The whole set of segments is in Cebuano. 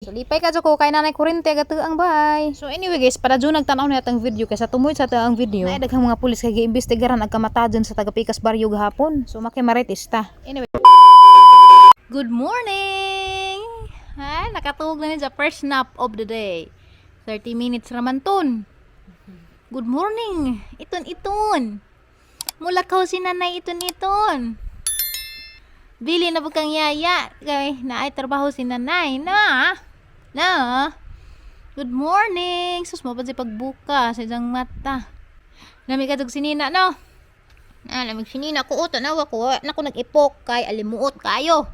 So lipay ka ko kay nanay kurente gatuang bay. So anyway guys, para dyan nagtanaw na atang video kaysa tumoy sa ang video. Naay daghang mga pulis kay giimbestigaran ang kamatajon sa taga-Pikas baryo gahapon. So makimarites ta. Anyway. Good morning! Ha, nakatuog na ni sa first nap of the day. 30 minutes raman ton. Good morning! Iton iton. Mulakaw si nanay iton iton. Bili na kang yaya. Kay naay trabaho si nanay na. Na. Good morning. Sus mo pa si pagbuka sa isang mata. Lami ka si Nina no. Ah, lamig si Nina ko tanawa ko. Nako nag-ipok kay alimuot kayo.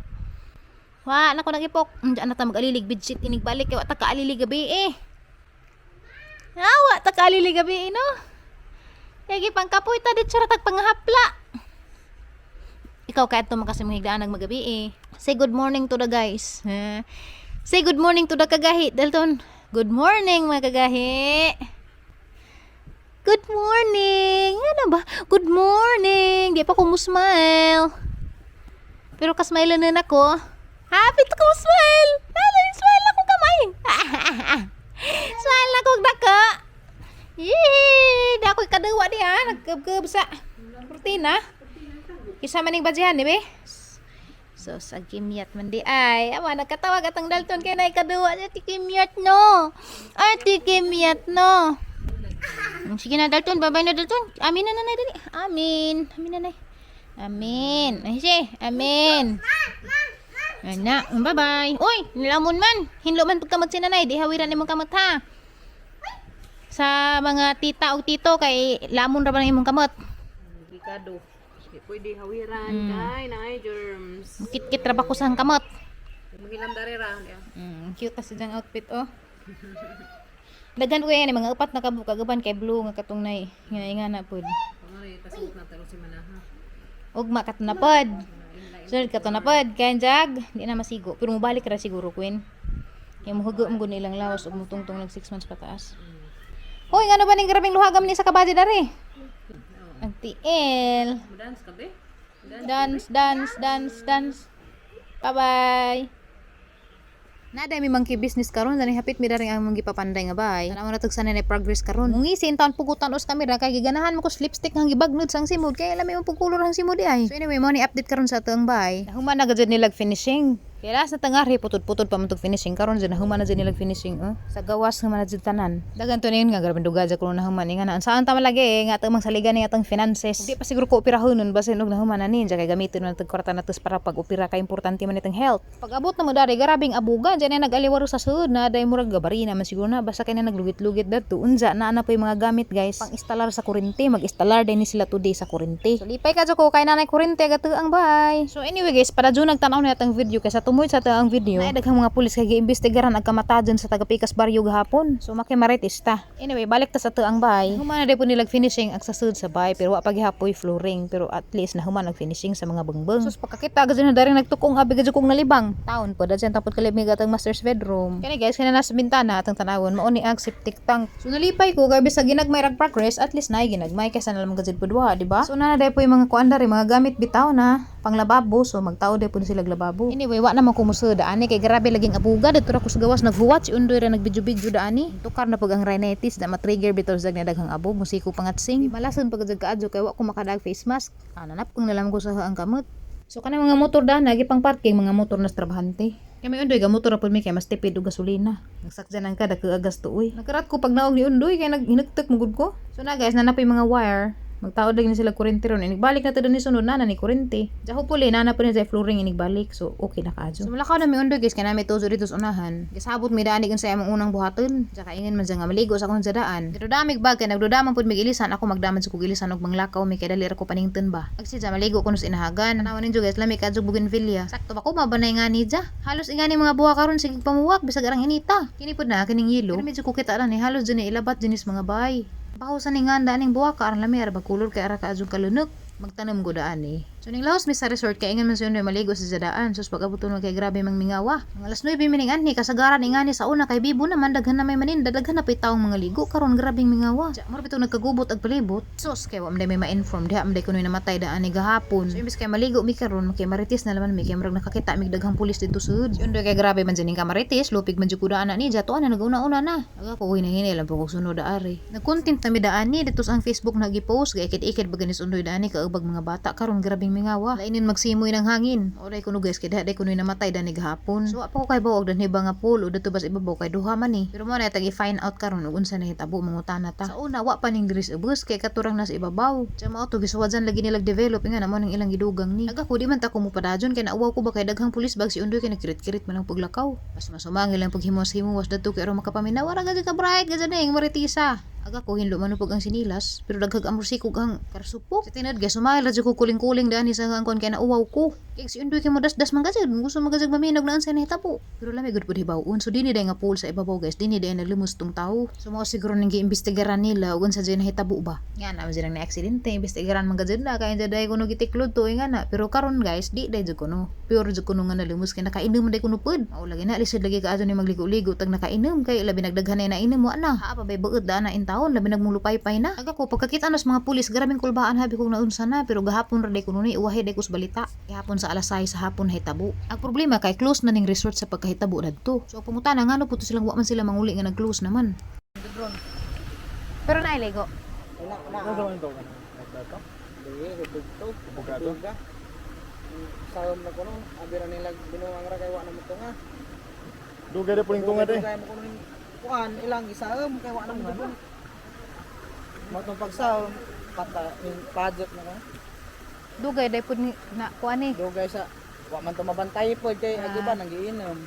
Wa nako nag-ipok. Diyan na ta mag-alilig bedsheet inig balik kay wa ta kaalilig gabi eh. Awa ta kaalilig gabi eh, no. Kay gipangkapoy ta dito ra tag pangahapla. Ikaw kahit to makasi mong higdaan magabi eh. Say good morning to the guys. Ha? Say good morning to the kagahi. Dalton. Good morning, mga kagahi. Good morning. Ano ba? Good morning. Di pa ko mo smile. Pero kasmile na ako. Happy to ko smile. Lalo smile ako kamay. Smile ako daka. Yee! Di ako kaduwa di ha. Nagkabkab sa kurtina. Isa maning badyahan, di ba? So, sa Kimyat man di ay. Awa, nagkatawag atang Dalton kay na ikaduwa sa ti Kimyat no. Ay, ti Kimyat no. Sige na, Dalton. Bye-bye na, Dalton. Amin na, nanay. Dali. Amin. Amin, nanay. Amin. Ay, si. Amin. Ana, bye-bye. Uy, nilamon man. Hinlo man pagkamot si nanay. Di hawiran imong kamot ha. Sa mga tita o tito kay lamon ra ba ng imong kamot? Delikado. Di pwede hawiran kay naay germs. Kit-kit ra ba ko sa kamot? Maghilam dare ra. Yeah. Cute kasi diyang outfit oh. Daghan ko yan, mga upat na kabuk kagaban kay blue nga katong nay nga nga na pod. Pangari pasok na taro si Manaha. Ugma kato na pod. Sunod kato na pod kay jag, di na masigo pero mobalik ra siguro queen. Kay mohugo mo gud ilang lawas ug mutungtong nag 6 months pataas. Hoy, ngano ba ning grabeng luhagam ni sa kabady dare? Ang tiil. Mo dance ka be? Dance, dance, dance, dance. Bye-bye. Nada mi monkey business karon dani hapit mi daring ang mong gipapanday nga bay. Tanaw na tug sana ni progress karon. Mungisi in taon pugutan os kamera kay giganahan mo ko lipstick nga gibagnod sang simod kay lami mo pugkulor ang simod di ay. So anyway, mo ni update karon sa atuang bay. Nahuman na gud nilag finishing. Kay last na tangari putod-putod pa man tug finishing karon jud nahuman na jud nilag finishing oh. Sa gawas human na jud tanan. Dagan to ningon nga grabe duga jud kuno nahuman nga na. Saan ta malagi eh, nga atong saligan ni atong finances. Di pa siguro ko operahonon basin og nahuman na ni kay gamiton man tag kwarta nato para pag opera kay importante man itong health. Pag abot na mo dari grabing abuga diyan na nag-aliwaro sa sud na day murag gabari naman siguro na basta kay na naglugit-lugit dadto unja na na po yung mga gamit guys. Pang-instalar sa kurente, mag-instalar din ni sila today sa kurente. So lipay ka ko kay nanay kurente gatuang bay. So anyway guys, para dyan nagtanaw na atang video kaysa tumoy sa ang video. Naay daghang mga pulis kay giimbestigaran ang kamatajon sa taga-Pikas baryo gahapon. So makimarites ta. Anyway, balik ta sa tuang bay. Human na po nilag finishing ang sa sud sa bay pero wa pa gihapoy flooring pero at least nahuman ang finishing sa mga bangbang. Sus pagkakita gud na dari nagtukong abi gud kong nalibang. Taon po dadyan tapod kalibig atang master's bedroom. Kani guys, kana nasa bintana atang tanawon mao ni ang septic tank. So nalipay ko kay bisag ginagmay rag progress, at least naay ginagmay kaysa na lang gud pud wa, di ba? So na na po yung mga kuan dari mga gamit bitaw na panglababo, so magtao day po sila lababo. Anyway, wa naman ko musud ani kay grabe laging abuga dito ra ko sa gawas naghuwat si Undoy ra nagbidyo-bidyo daani. Tukar na pag ang rhinitis da matrigger bitaw sa daghang abog musiko pangatsing. Malason pag jud kaadyo kay wa ko makadag face mask. Ana nap kung nalam ko sa ang kamot. So kanang mga motor dana gipang parking mga motor na sa trabahante. Kay may Undoy ga motor ra pud mi kay mas tipid og gasolina. Nagsakyanan ka dako gasto uy. Nagkarat ko pag naog ni Undoy kay naghinagtak mo gud ko. So na guys, na na mga wire. Magtaod lagi ni sila kuryente ron. Inigbalik na to ni sunod na na ni kuryente. Ja hopefully na na po ni sa flooring inigbalik. So okay na kaadyo. So mulakaw na mi Undoy guys kay nami tuzo dito sa unahan. Gisabot mi daan sa among unang buhaton. Ja kaingin man siya nga maligo sa akong daan. Pero damig bag kay nagdudaman pud mig ilisan ako magdaman sa kog ilisan og manglakaw mi kay dali ra ko panington ba. Agsi ja maligo ko sa inahagan. Tanawan ninyo guys, lami kadyo bougainvillea. Sakto ba ko mabanay nga ni ja. Halos ingani mga buha karon sige pamuwak bisag arang inita. Kini pud na kining yelo. Pero medyo kukita ra ni halos dyan ni ilabat dyan mga bay. Baho sa ninganda aning buha ka aron lami ara ba kulor kay ara ka adjong kalunok. Magtanom ko daan eh. So ning lahos mi sa resort kay ingon man si Undoy maligo sa zadaan. Sus, pag-abot kay grabe mang mingawa. Mga alas 9 mining anhi kasagaran ingani sa una kay bibo naman, daghan na may maninda, daghan na pay taong mga ligo karon, grabing mingawa. Ja, mura bitong nagkagubot ag palibot. Sus, kay wa man day may ma-inform diha man day kunoy namatay daan ni gahapon. So imbes kay maligo mi karon, kay marites na naman mi kay murag nakakita mig daghang pulis didto sud. Si Undoy kay grabe man jud ning kamarites, lupig man jud kuda ana ni jatuan na naguna-una na. Aga ko hinay lang po kog sunod ari. Nagkontent na mi daan ni dito sa ang Facebook na gi-post kay ikid-ikid ba ganis Undoy daan ni kaubag mga bata karon, grabing mingawa. Lainin magsimoy ng hangin. Oray kuno guys, kay diha day kunoy namatay dani gahapon. So wa pa ko kay bawog danhi ba nga pool o dito bas ibabaw kay duha man ni. Pero mo na tag i-find out karon ug unsa nahitabo, mangutana ta. Sa una wa pa ning diri sa ubos kay katurang nas ibabaw. Sa mao to gisuwadyan lagi nilag develop nga na mo ning ilang gidugang ni. Aga ko di man ta ko mopadajon kay nauwaw ko ba kay daghang pulis bag si Undoy kay nagkirit-kirit man ang paglakaw. Mas masumang ilang paghimuwas-himuwas dadto kay aron makapaminaw ra gadi ka bright gadi ning maritisa. Aga ko hinlo man pag ang sinilas pero daghag amorsikog ang karsupok. Sa tinad guys, sumahil ra jud ko kuling-kuling daan sa ang kon kay nauwaw ko. Kay si Undoy kay mo dasdas man gajud, gusto magajag maminog na unsay nahitabo. Pero lami gud pud hibawon. So dinhi day nga pool sa ibabaw guys, dinhi day naglimos tong tawo. So mao siguro ning giimbestigaran nila ug unsa jud nahitabo ba. Nga na man jud ang na-aksidente, imbestigaran man gajud na kay day kuno gitiklod to nga na. Pero karon guys, di day jud kuno. Pure jud kuno nga nalimos kay nakainom day kuno pud. Mao lagi na lisod lagi kaadto ni magligo-ligo tag nakainom kay labi nagdaghan na nainom wa na. Ha pa bay buot daan na in taon labi nagmulupay-pay na. Aga ko pagkakita nas mga pulis, grabing kulbaan, habi kong naunsa na, pero gahapon ra day kuno ni uwahi day kus balita. Gahapon sa alas 6 sa hapon hitabo. Ang problema kay close na ning resort sa pagkahitabo dadto. So pangutana ngano puto silang wa man sila manguli nga nag-close naman. Pero nailigo. Bugado. Sayom na kuno, abira nila binuang ra kay wa na mo tunga. Dugay na puling tunga de. Dugay mo kuno ning kuan ilang isaom kay wa na mo tunga. Mo tong pagsaom pata ning project na ko. Dugay day pud ni na kuan ni. Dugay sa wa man to mabantay pod kay ag iba nang giinom.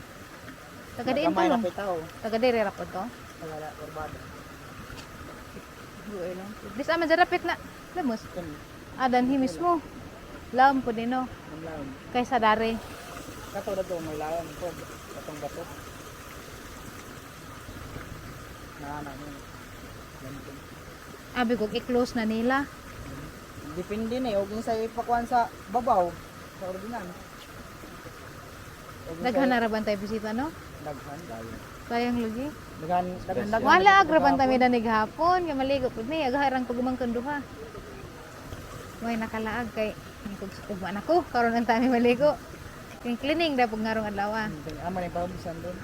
Taga diin Gamay to. na pay tao. Taga diri ra pod to. Wala kurbada. Dugay lang. Dis ama jarapit na. Lamos. Ah, danhi mismo. Lam pud ni no. Mamlaon. Kaysa dare. Kato na to may laon pod katong bato. Na na mo. Ganito. Abi ko i-close na nila. Depende na eh. Huwag sa ipakuan sa babaw. Sa ordinance. Huwag Daghan na ra bantay bisita no? Daghan. Sayang lagi. Daghan, daghan, daghan. Wala agra bantay mi danig hapon kay maligo pud ni agaharang pagumangkon duha. May nakalaag kay kug ugma na ko karon ang tami maligo. Kay cleaning da pug ngarong adlaw. Ama ni pabisan doon.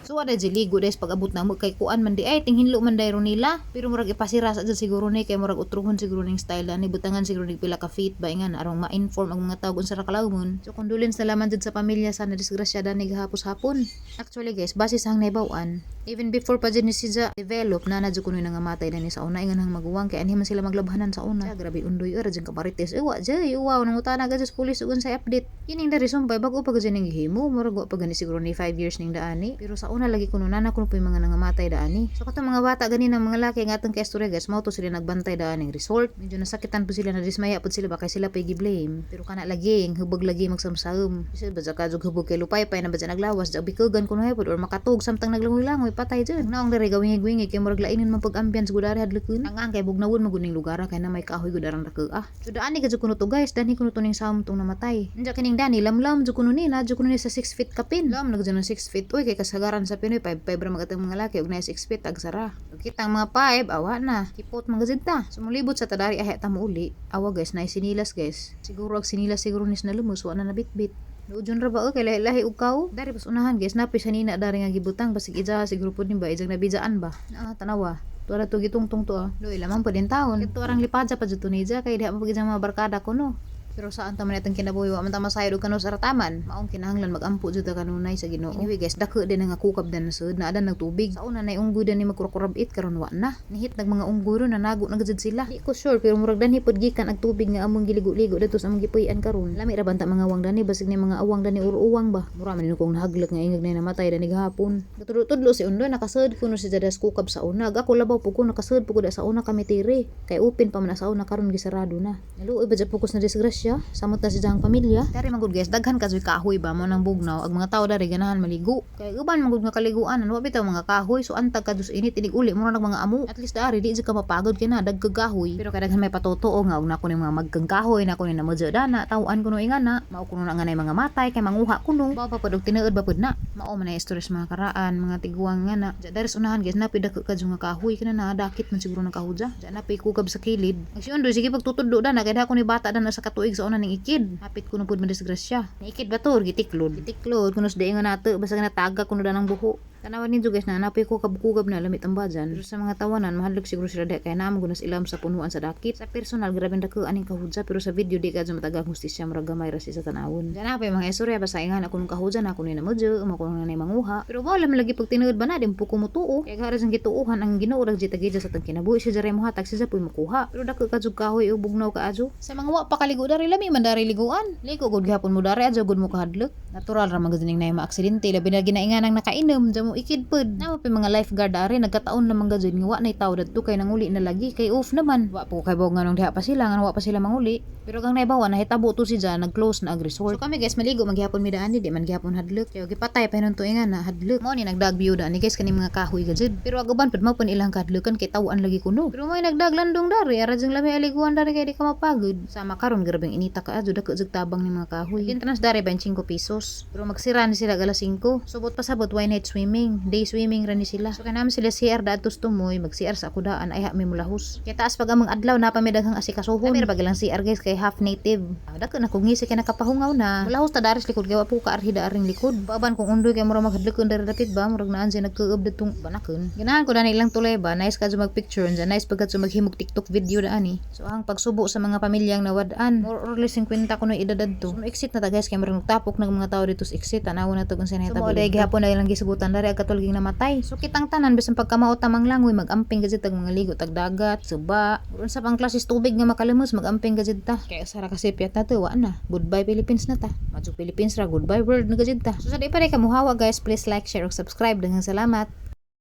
So ada jud ligo des pag abot na mo kay kuan man di ay tinghinlo man dayro nila. Pero murag ipasira sa jud siguro ni kay murag utruhon siguro ning style ani butangan siguro ning pila ka feet ba nga arong ma-inform ang mga tawo unsa ra kalawon. So condolence na lamang jud sa pamilya sa nadisgrasya dani gahapos hapon. Actually guys, base sa hang nahibaw-an, even before pa jud ni siya develop na na jud kuno nangamatay na ni sa una ingan hang maguwang kay anhi man sila maglabhanan sa una. Grabe Undoy ora jud kamarites. Uwa jay, uwa nangutana ga jud sa pulis ug unsay update. Kining dari sumpay bag-o pa gud ning gihimo, murag wa pa gani siguro ni 5 years ning daani. Pero sa una lagi kuno nana kuno po yung mga nangamatay daani. So katong mga bata gani ng mga laki nga atong kaistorya guys, mao to sila nagbantay daan ning resort. Medyo nasakitan po sila, nadismaya pud sila ba kay sila pay gi-blame. Pero kana lagi ang hubog lagi magsamsam. Bisag ba ka jug hubog kay lupay pay na ba dyan naglawas, jag bikugan kuno hay pud or makatug samtang naglangoy-langoy patay jud. Naong diri gawingig-wingig kay murag lainin man pag ambience gud ari hadlokon. Ang ang kay bugnawon man gud ning lugar kay na may kahoy gud arang dako ah. So daani ka jud kuno to guys, dani kuno to ning samtong namatay. Unja kining dani lamlam jud kuno ni na jud kuno ni sa 6 feet kapin. Lam na jud ng 6 feet oy kay kasagaran sa Pinoy 5'5 ra magatang mga laki ug na 6 feet agsara. Ug kitang mga 5 awa na. Kipot mga jud ta. So molibot sa tadari ahe ta mo uli. Awa guys, na sinilas guys. Siguro ag sinilas siguro nis nalumos wa na nabitbit. Nuudyon ra ba oy kay lahi-lahi og kaw? Dari pas unahan guys, napay sanina dari nga gibutang basig ija siguro pud ni ba ijang nabijaan ba. Ah, tanawa. Tuara to gitungtong to ah. Luoy lamang pa din taon. Ito arang lipadya pa jud to niya kay diha mo pag mga barkada ko no. Pero saan ta man itong kinabuhi, wa man ta masayod og kano sa rataman. Maong kinahanglan magampo jud ta kanunay sa Ginoo. Anyway guys, dako din nga kukab dan sud na adan nagtubig. Sa una nay unggoy dan ni magkurakurab-it karon wa na. Nihit nag mga unggoy ron nanago na gud sila. Di ko sure pero murag danhi pod gikan ang tubig nga among giligo-ligo dadto sa among gipuy-an karon. Lami ra banta mga awang dani basig ni mga awang dani uruwang ba. Mura man kong nahaglak nga ingag na namatay dani gahapon. Tudlo-tudlo si Undoy nakasud kuno si Jadas kukab sa una. Ako labaw po ko nakasud po ko da sa una kami tiri. Kay open pa man sa una karon gisarado na. Naluoy ba jud po ko sa disgrasya. Disgrasya. Samot na si ang pamilya. Dari man gud guys, daghan ka kahoy ba mo nang bugnaw ag mga tao dari ganahan maligo. Kay uban man gud nga kaliguan, wa bitaw mga kahoy, so antag ka dus init inig uli mo nag mga amo. At least dari di jud ka mapagod kay na dagkag kahoy. Pero kay daghan may patotoo nga og nako ning mga magkang kahoy, nako ni namudyo dana, tawaan kuno ingana, mao kuno na nga nay mga matay kay manguha kuno. Bao pa pud og tinuod ba pud na. Mao man ay istorya sa mga karaan, mga tiguang nga na. Diya dari sa unahan guys, napi dako ka nga kahoy kana na dakit man siguro ng kahudya. Diya napi kukab sa kilid. Ang si Undoy sige pagtutudlo dana kay dako ni bata dana sa katuig sa una ning ikid. Hapit kuno pud madisgrasya. Ni ikid ba to gitiklod. Gitiklod kuno sa diingan nato basta nga nataga kuno danang buho. Tanawan ninyo guys na napi ko kabkugab na lamit ang bajan. Pero sa mga tawanan mahadlok siguro sila dahil kay naam gunas ilam sa punuan sa dakit. Sa personal grabe ang dako aning kahudya pero sa video di ka mataga ang hustisya murag gamay ra siya sa tanawon. Diyan na pa yung mga istorya basta ingan ako nung kahudya na ako ni namudyo, mo ko nang manguha. Pero wala man lagi pag tinuod ba na di po kumutuo. Kay gara sang gituohan ang Ginoo rag jita sa tang kinabuhi siya diri mo hatag siya puy makuha. Pero dako ka jud kahoy ug bugnaw ka adyo. Sa mga wa pa kaligo dari lami man dari liguan. Ligo gud gihapon mo dari adyo gud mo kahadlok. Natural ra man gud ning nay maaksidente labi na ginaingan ang nakainom dya mo ikid pod. Namo pa mga lifeguard ari nagkataon na man gud nga wa nay tawo dadto kay nanguli na lagi kay off naman. Wa po kay bog nganong diha pa sila ngan wa pa sila manguli. Pero kang naibawa nahitabo to si dyan nag-close na ang resort. So kami guys maligo maghihapon mi daan di man gihapon hadlok. Kay gipatay pa hinon tuingan na hadlok. Mao ni nagdag view daan ni guys kani mga kahoy gajud. Pero ag uban pud mao pud ilang kahadlokan kay tawaan lagi kuno. Pero mo nagdag landong dari ara jung lami aliguan dari kay di ka mapagod. Sama karon grabeng inita ka adyo dako jud tabang ni mga kahoy. Entrance dari 25 pesos. Pero magsira ni sila alas 5. Subot pasabot why night swimming. Day swimming ra ni sila. So kay naman sila CR daadto tumoy mag CR sa akudaan ay ha mi mulahos. Kay taas pag among adlaw na pa mi daghang asikasuhon. Kami ra pag ilang CR guys kay half native. Ah, dako na kung ngisi kay nakapahungaw na. Mulahos ta daris likod kay wa po kaarhi daaring likod. Paaban kung undoy kay mura maghadlokon dari dapit ba murag naan siya nagkuob datong banakon. Ganahan ko na ilang tulay ba nice ka mag picture unsa nice pagkat maghimog TikTok video daan eh. So ang pagsubo sa mga pamilyang nawad-an more or less 50 kuno edad adto. So exit na ta guys kay murag nagtapok ng mga tao dito sa exit tanaw na to kung sa nahitabo. So, mo gihapon na ilang gisugutan dari ag katulging namatay. So kitang tanan bisan pagkamao tamang langoy magamping gazit tag mga ligo tag dagat, suba. Unsa pang klases tubig nga makalemos magamping gazit ta. Kaya sara kasi piyat na to wa na. Goodbye Philippines na ta. Madyo Philippines ra goodbye world na gazit ta. So sa di pa ka muhawa guys, please like, share ug subscribe. Daghang salamat.